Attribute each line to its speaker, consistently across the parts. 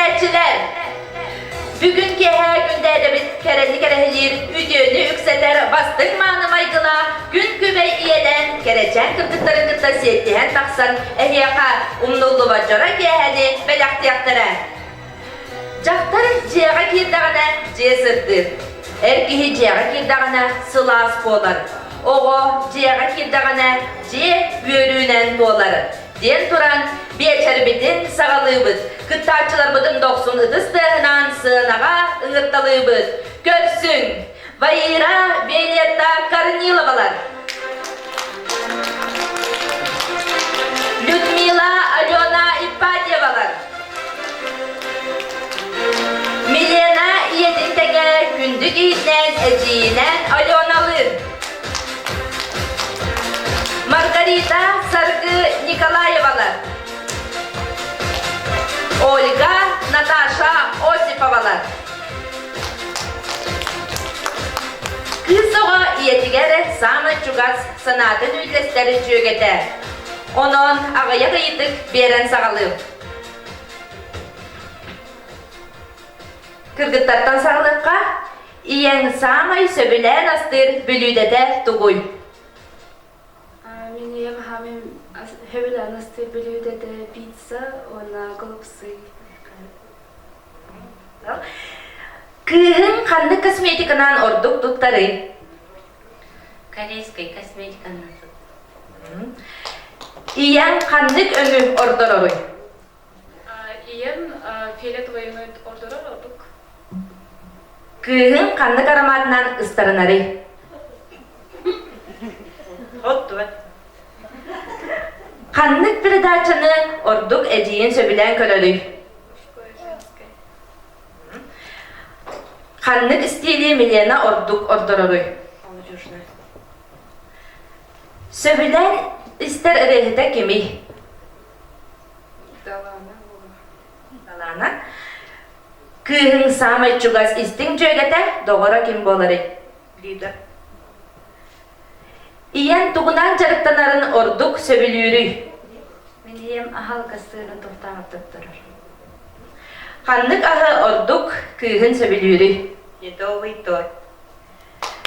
Speaker 1: Истээччилэр! Бүгүн киэһэ күндээдэбит кэрэни кэрэһилиир, үтүөнү үксэтэр бастыҥ мааны майгылаах күн күбэй ийэлээн кэрэчээн кыргыттарын кытта сиэттиһэн тахсан эһиэхэ умнуллубат дьоро киэһэни бэлэхтиэхтэрэ. Дьахтар дьиэҕэ киирдэҕинэ дьиэ сырдыыр, эр киһи дьиэҕэ киирдэҕинэ сылаас буолар, оҕо дьиэҕэ киирдэҕинэ дьиэ үөрүүнэн туолар диэн туран биэчэрбитин саҕалыыбыт, кыттааччыларбытын дохсун ытыс тыаһынан сыанаҕа ыҥырталыыбыт. Көрсүҥ! Ваира Виолетта Корниловалар! Людмила Алена Ипатьевалар! Милена ийэтин тэҥэ күндү киһитинэн эдьиийинэн Аленалыын. Маргарита Саргы Николаевалар. Ольга Наташа Осиповалар. Кыыс оҕо ийэтигэр саамай чугас санаатын үллэстэр дьүөгэтэ. Онон аҕыйах ыйытык биэрэн саҕалыым. Кыргыттартан саҕалыахха, ийэҥ саамай сөбүлээн астыыр бүлүүдэтэ тугуй?
Speaker 2: Мин ийэм хаамым сөбүлээн астыыр бүлүүдэтэ пицца уонна голубцы.
Speaker 1: Кыыһыҥ ханнык косметиканан ордук туттарый?
Speaker 3: Корейскай косметиканан
Speaker 1: Ийэҥ ханнык өҥү ордороруй?
Speaker 4: Ийэм фиолетовай өҥү ордорор ордук.
Speaker 1: Кыыһыҥ ханнык ароматынан ыстарынарый?
Speaker 3: Оттубат.
Speaker 1: Ханнык передачаны ордук эдьиийин сөбүлээн көрөрүй?
Speaker 4: Мужское, женское.
Speaker 1: Ханнык стили Милена ордук ордороруй?
Speaker 3: Молодежная.
Speaker 1: Сөбүлээн истэр ырыаһыта кимий?
Speaker 2: Далаана
Speaker 1: Далаана. Кыыһыҥ саамай чугас истиҥ дьүөгэтэ, доҕоро ким буоларый?
Speaker 3: Лида.
Speaker 1: Ийэҥ тугунан дьарыктанарын ордук сөбүлүүрүй?
Speaker 2: Мин ийэм аһылык астыырын туохтааҕар турар.
Speaker 1: Ханнык аһы ордук кыыһын сөбүлүүрүй?
Speaker 3: Медовый торт.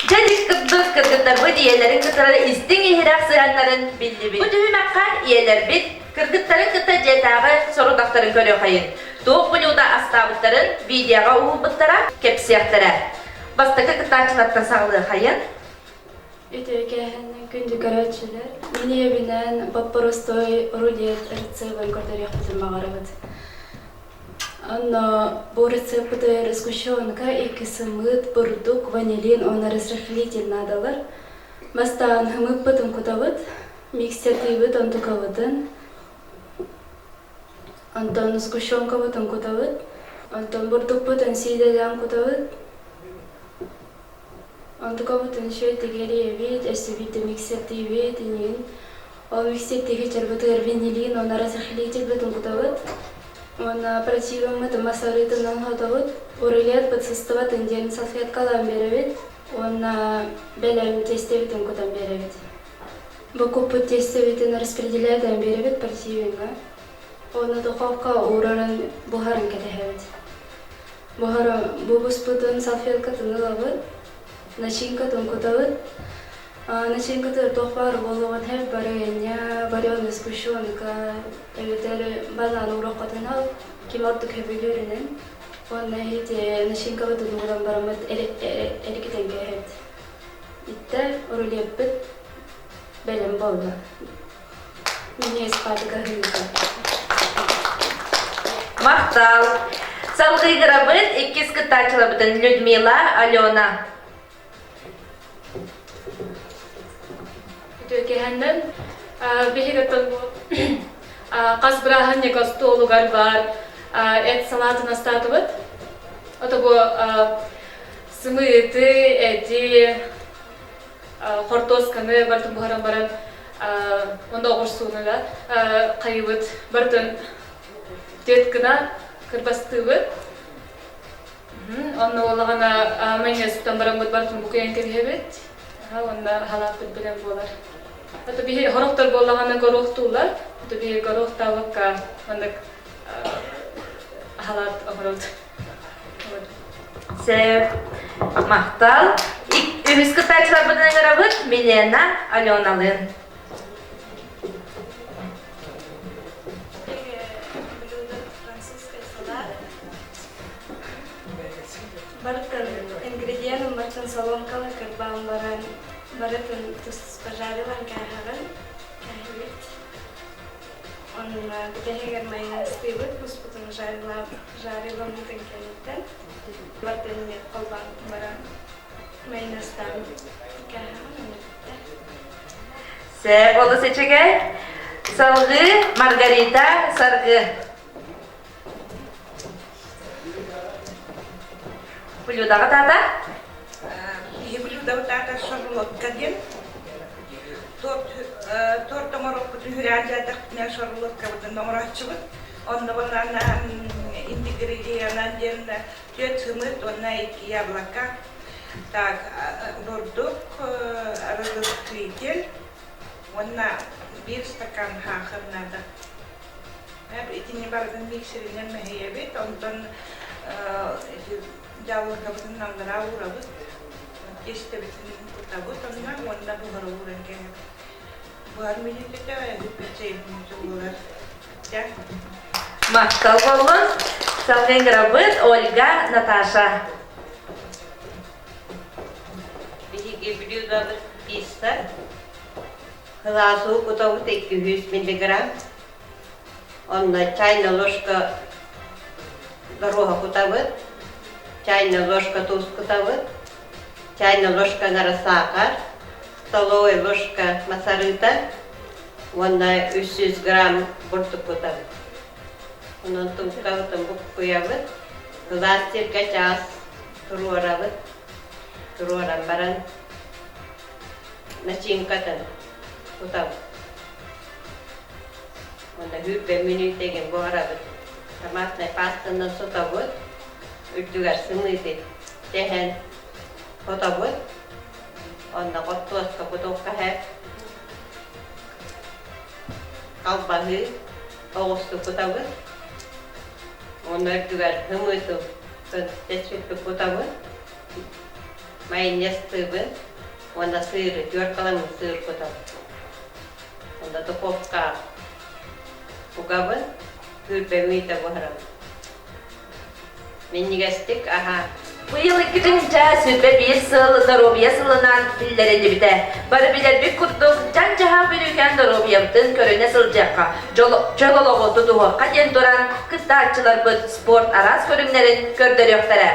Speaker 1: Дьэ кырдьык кыргыттарбыт ийэлэрин кытары истиҥ-иһирэх сыһыаннарын биллибит. Бу түһүмэххэ ийэлэрбит кыргыттарын кытта дьиэтээҕи сорудахтарын көрүөххэйин, туох блюдо астаабыттарын видеоҕа уһулбуттара, кэпсиэхтэрэ. Бастакы кыттааччылартан саҕалыахайын.
Speaker 2: Үтүөкээһиннэн күндү көрөөччүлэр, мин ийэбинээн боппоростой рулет рецебын көрдөрүөхпүтүн баҕарабыт. Онно бу рецеппытыгар сгущенка, икки сымыыт, бурдук, ванилин уонна разрыхлитель наадалар. Бастаан һымыыппытын кутабыт, миксердиибит онтукабытын, онтон сгущенкабытын кутабыт, онтон бурдукпутун сиидэлээн кутабыт, онтукабытын үчүгэйдик эрийэбит, өссө биирдэ миксердиибит, иҥин Ол миксердиги чарбытыгар ванилин уонна разрыхлительбытын кутабыт. Уонна противыммыт мас арыытынан хотобут. Рулет сыстыбатын диэн салфеткалаан биэрэбит. Уонна бэлэм тиэстэбитин кутан биэрэбит. Бу куппут тиэстэбитин распределяйдаан биэрэбит противиҥҥа. Уонна духовка уурарын буһарын кэтэһэбит. Буһара бу буспутун салфеткатын ылабыт, начинкатын кутабыт. Начинката туох баар буолуоҕун сөп барыанньа, вареная сгущенка эбэтэр банан уураххытына ким ордук сөбүлүүрүнэн уонна ити начинкабытын ууран бараммыт эргитэн кээһэбит. Иттэ рулеппыт бэлэм буолла. Минньигэс паатыка аһыыта.
Speaker 1: Махтал! Салгыы иккис кыттааччыларбытын Людмила, Алена.
Speaker 4: Үтүөкэһэннэн биһигиттэн бу хас бырааһынньык остуолугар баар эт салаатын астаатыбыт. Ото бу сымыыты, эти, хортуосканы барытын буһаран баран онно оҕурсууну да хайыбыт барытын түөт гына кырбастыыбыт. Онно буоллаҕына майонезтан бараммыт барытын букуйан кэбиһэбит. Уонна халааппыт билэн буолар. Это биһи хорохтор буоллаҕына горуохтуулар. Это биһи горуохтаабакка маннык Халаат оҥоробут.
Speaker 1: Сөп. Махтал. Үһүс кыттааччыларбытын ыҥырабыт Милена Аленалыын.
Speaker 2: Блюдо французскай салат. Барытын ингредиентын барытын соломкалы кырбаан баран барытын тус-туспа жарилан кээһэҕин, кээһэбит. Онно бүтэһигэр майонезтыыбыт, буспутун жариламмытын кэнниттэн барытын холбоон баран майонезтаан кээһэҕин онно бүттэ.
Speaker 1: Сөп, олус үчүгэй. Салгыы Маргарита Саргы. Блюдаҕа таата?
Speaker 3: Киһи блюдабыт аата шарлотка диэн. Торт, торт оҥоруохпутун үһүрээн дьаатахпытына шарлоткабытын оҥорооччубут. Онно буоллаҕына ингредиенынан диэн түөрт сымыыт уонна икки яблоко. Так, бурдук, разрыхлитель уонна биир стакан саахар наада. Итини барытын миксеринэн мэһийэбит, онтон дьааллыкабытын аллараа уурабыт, тиэстэбитин кутабыт онно уонна буһара ууран кээһэбит. Буһар мүнүүтэтэ бүппүт буолар.
Speaker 1: Махтал буоллун. Салгыы ыҥырабыт Ольга, Наташа.
Speaker 5: Биһиги блюдобыт пицца. Кылаасуу кутабыт 200 миллиграмм. Онно чайная ложка горуоха кутабыт, чайная ложка туус кутабыт, чайная ложка нара саахар, столовая ложка масарыыта уонна 300 грамм бурдук кутабыт. Онон туускабытын буккуйабыт, кылаас сиргэ чаас туруорабыт, туруоран баран начинкатын кутабыт. Уонна сүүрбэ мүнүүтэгин буһарабыт. Томатнай пастанан сотобут, үрдүгэр сымыыты тэһэн хотобут. Онно хортуоска кутуохха сөп. Халбаһыы оҕусту кутабыт. Уонна үрдүгэр сымыыты тэспиппит кутабыт. Майонезтыыбын уонна сыыры, түөрт халаммыт сыыр кутабын. Онно духовка угабын, сүүрбэ мүнүүтэ буһарабын. Минньигэстик аһаа.
Speaker 1: Быйыл 2021 сыл доруобуйа сылынан биллэриллибитэ. Бары билэрбит курдук, дьаҥ-дьаһах бүрүүкээн доруобуйабытын көрүнэ сылдьыахха, чөл олоҕу тутуһуохха диэн туран, кыттааччыларбыт спорт араас көрүҥнэрин көрдөрүөхтэрэ.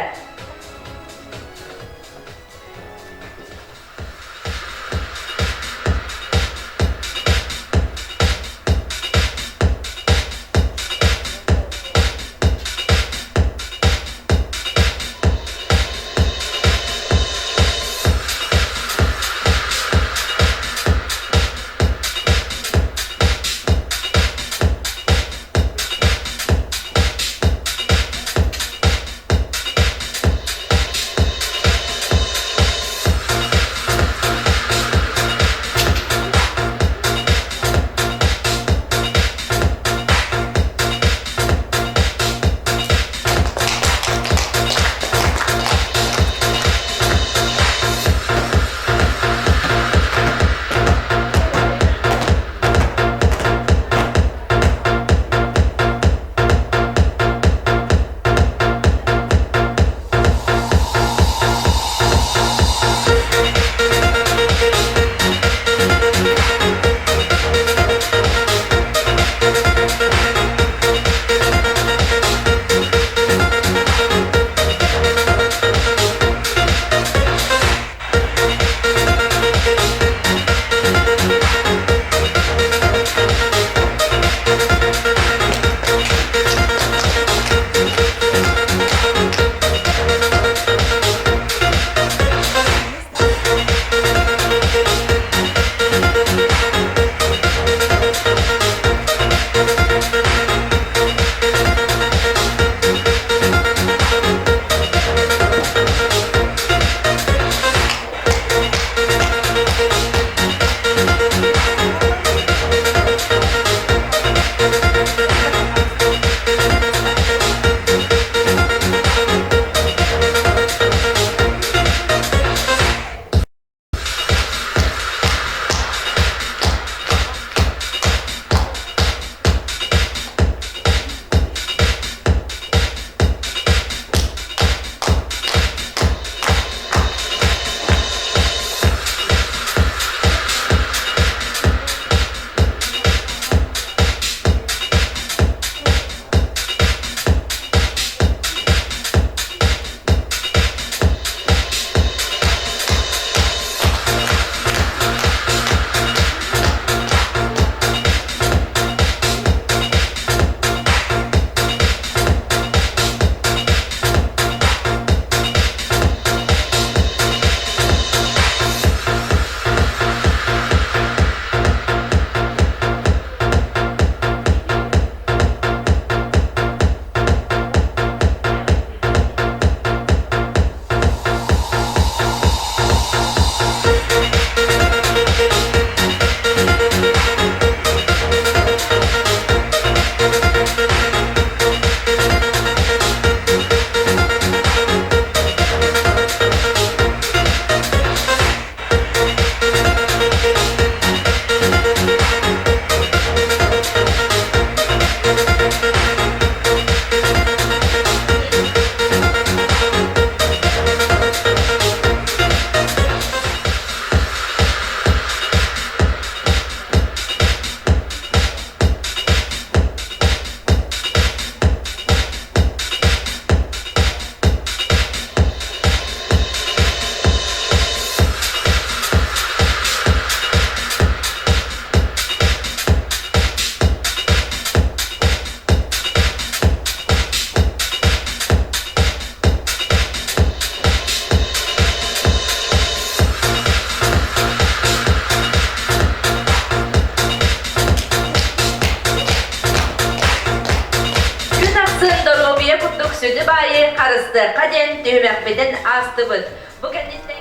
Speaker 1: сүдү баайы харыстыахха диэн түһүмэхпитин аастыбыт. Бу кэнниттэн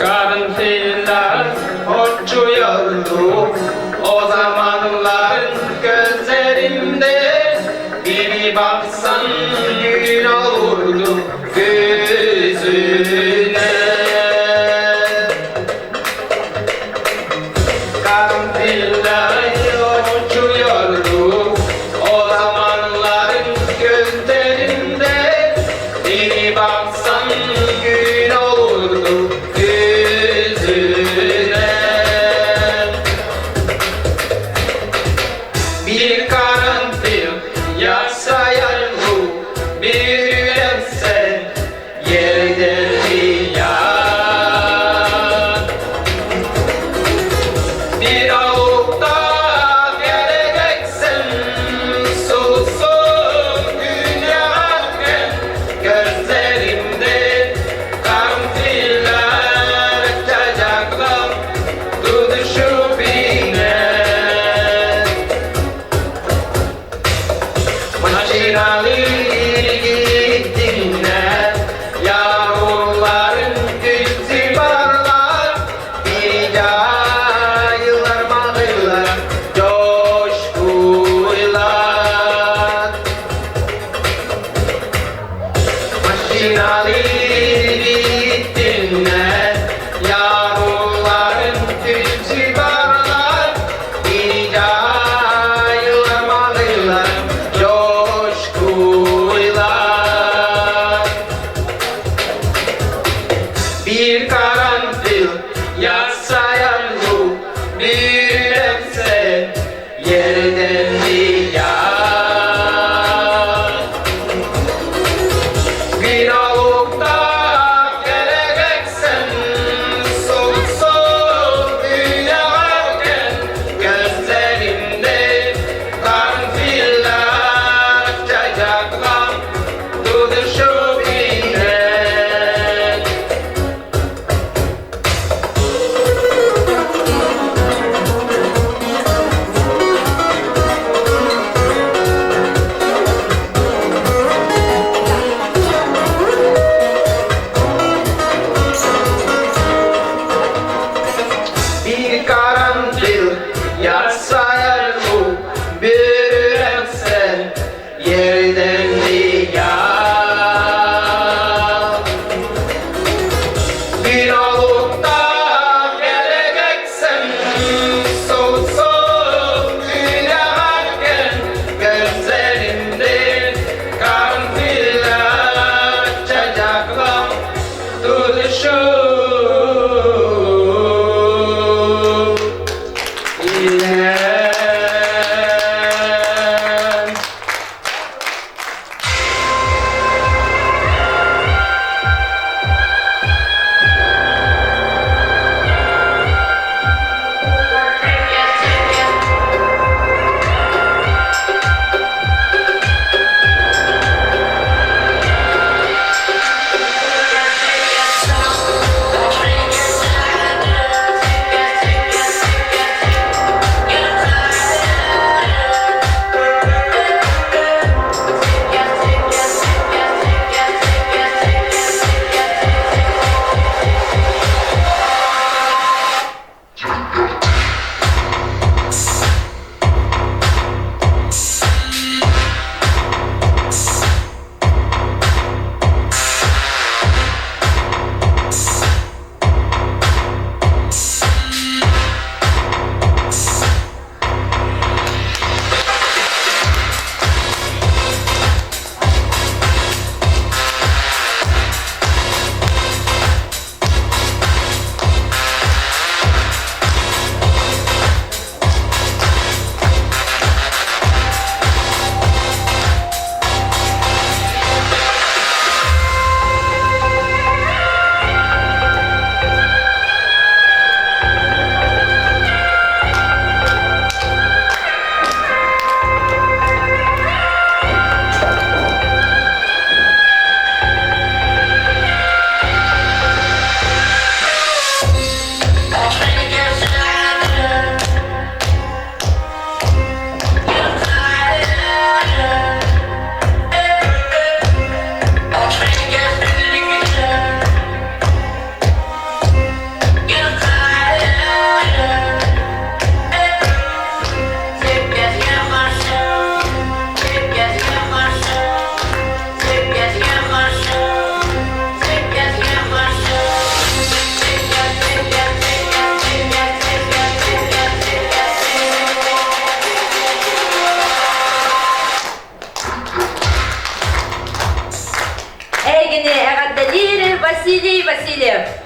Speaker 6: Karanfiller uçuyordu o zamanların gözlerimde bir baksan gül olurdu gözüne. Karanfiller uçuyordu o zamanların gözlerinde bir baksan gül olurdu gözüne. Bir karanfil yaşayan bu bir ürensen yerden yan. Bir avukta geleceksin solusun gün yararken gözlerimde karanfiller açacaklar tutuşup yine. Maşinalı gittinler, yavruların güçlü varlar, bir yayılar mağırlar, coşkuyla. Maşinalı gittinler, yavruların güçlü varlar, bir yayılar mağırlar, coşkuyla. Bir karanfil yasayan bu bir nefse yerden yan. Bir avukta geleceksin soğuk soğuk gülerken gözlerimde karanfiller açacaklar tutuşup yine. Bir karanfil yasayar bu bir sen yerden yan.
Speaker 1: Василий Васильев.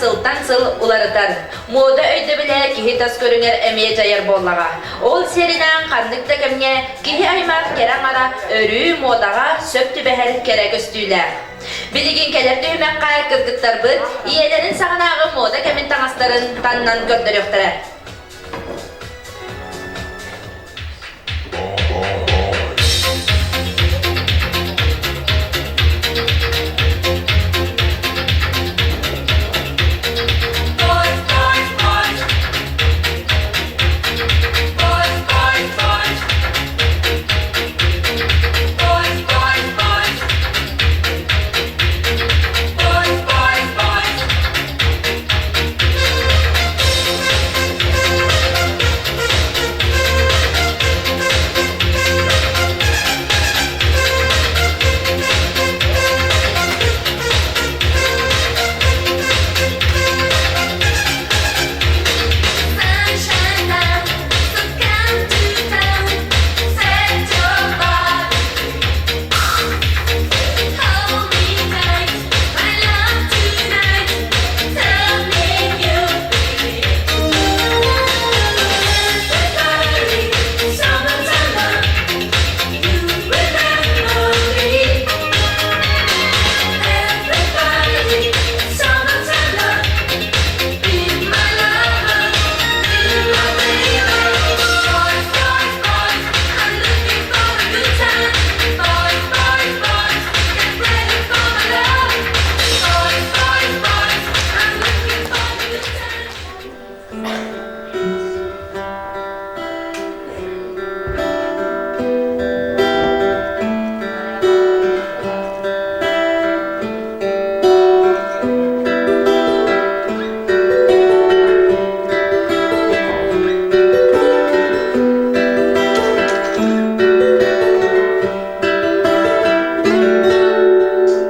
Speaker 1: сылтан сыл уларытар. Муода өйдөбүлэ киһи тас көрүҥэр эмиэ дьайар буоллаҕа. Ол сиэринэн ханнык да кэмҥэ киһи аймах кэрэ аҥара өрүү муодаҕа сөп түбэһэр кэрэ көстүүлээх. Билигин кэлэр түһүмэххэ кыргыттарбыт ийэлэрин саҕанааҕы муода кэмин таҥастарын таннан көрдөрүөхтэрэ.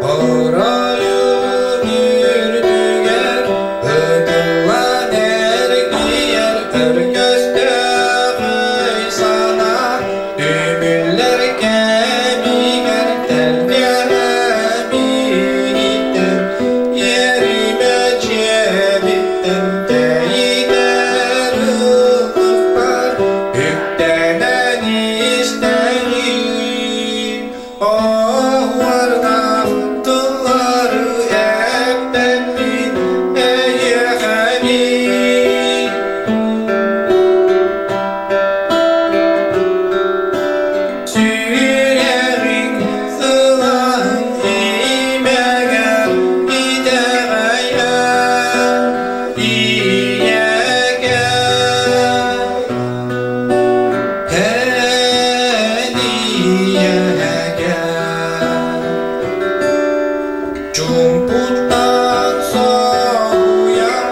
Speaker 6: Оройун үрдүгэр ытыллан эргийэр өргөстөөх өй-санаа түмүллэр кэмигэр тэлгэһэ биириттэн иэримэ дьиэбиттэн тэйитэр ыллыкпар үктэнэн истэҕин. Оһуордаах тыллары эппэппин эйиэхэбин. Сүрэҕиҥ сылааһын имэҕэр итэҕэйэн ийэкэ. Эн ийэкэ. Чуумпуттан соһуйан,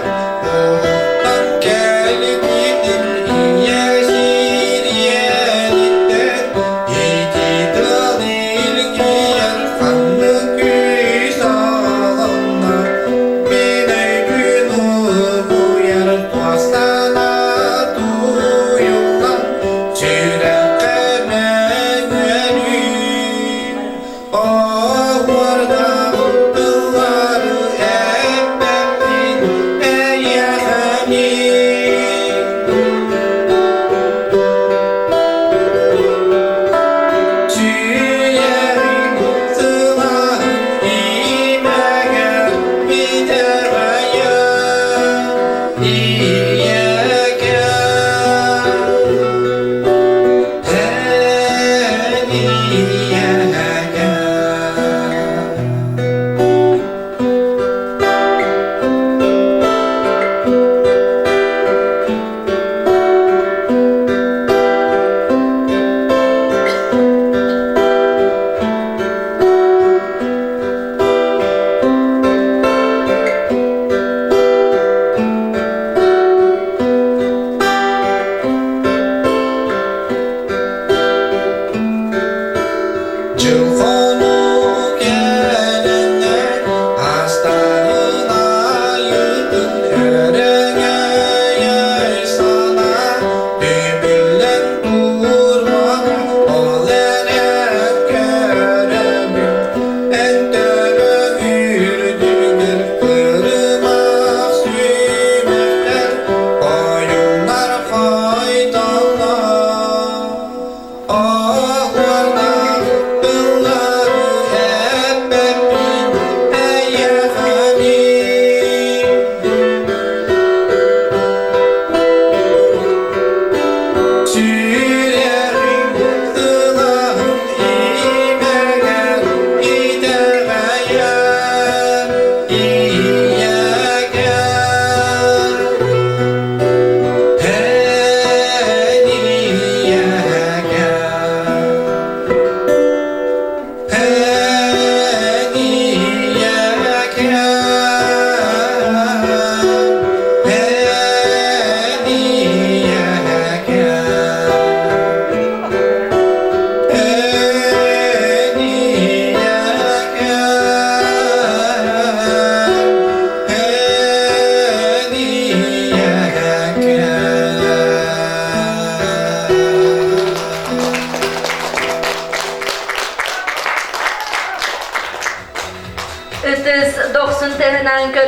Speaker 6: уһуктан кэлбитим ийэ сириэниттэн ити тыл илгийэр ханнык күүс аҕаланна мин өйбүн угуйар туостана туйуллан сүрэххэ мөҥүөлүү Оһуордаах тыллары эппэппин эйиэхэний. Сүрэҕиҥ сылааһын имэҕэр итэҕэйэн ийэкэ. Эн ийэкэ.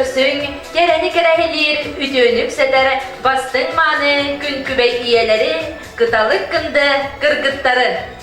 Speaker 1: Көрсүҥ, кэрэни кэрэһилиир, үтүөнү үксэтэр бастыҥ мааны күн күбэй ийэлэри, кыталык кынды кыргыттары!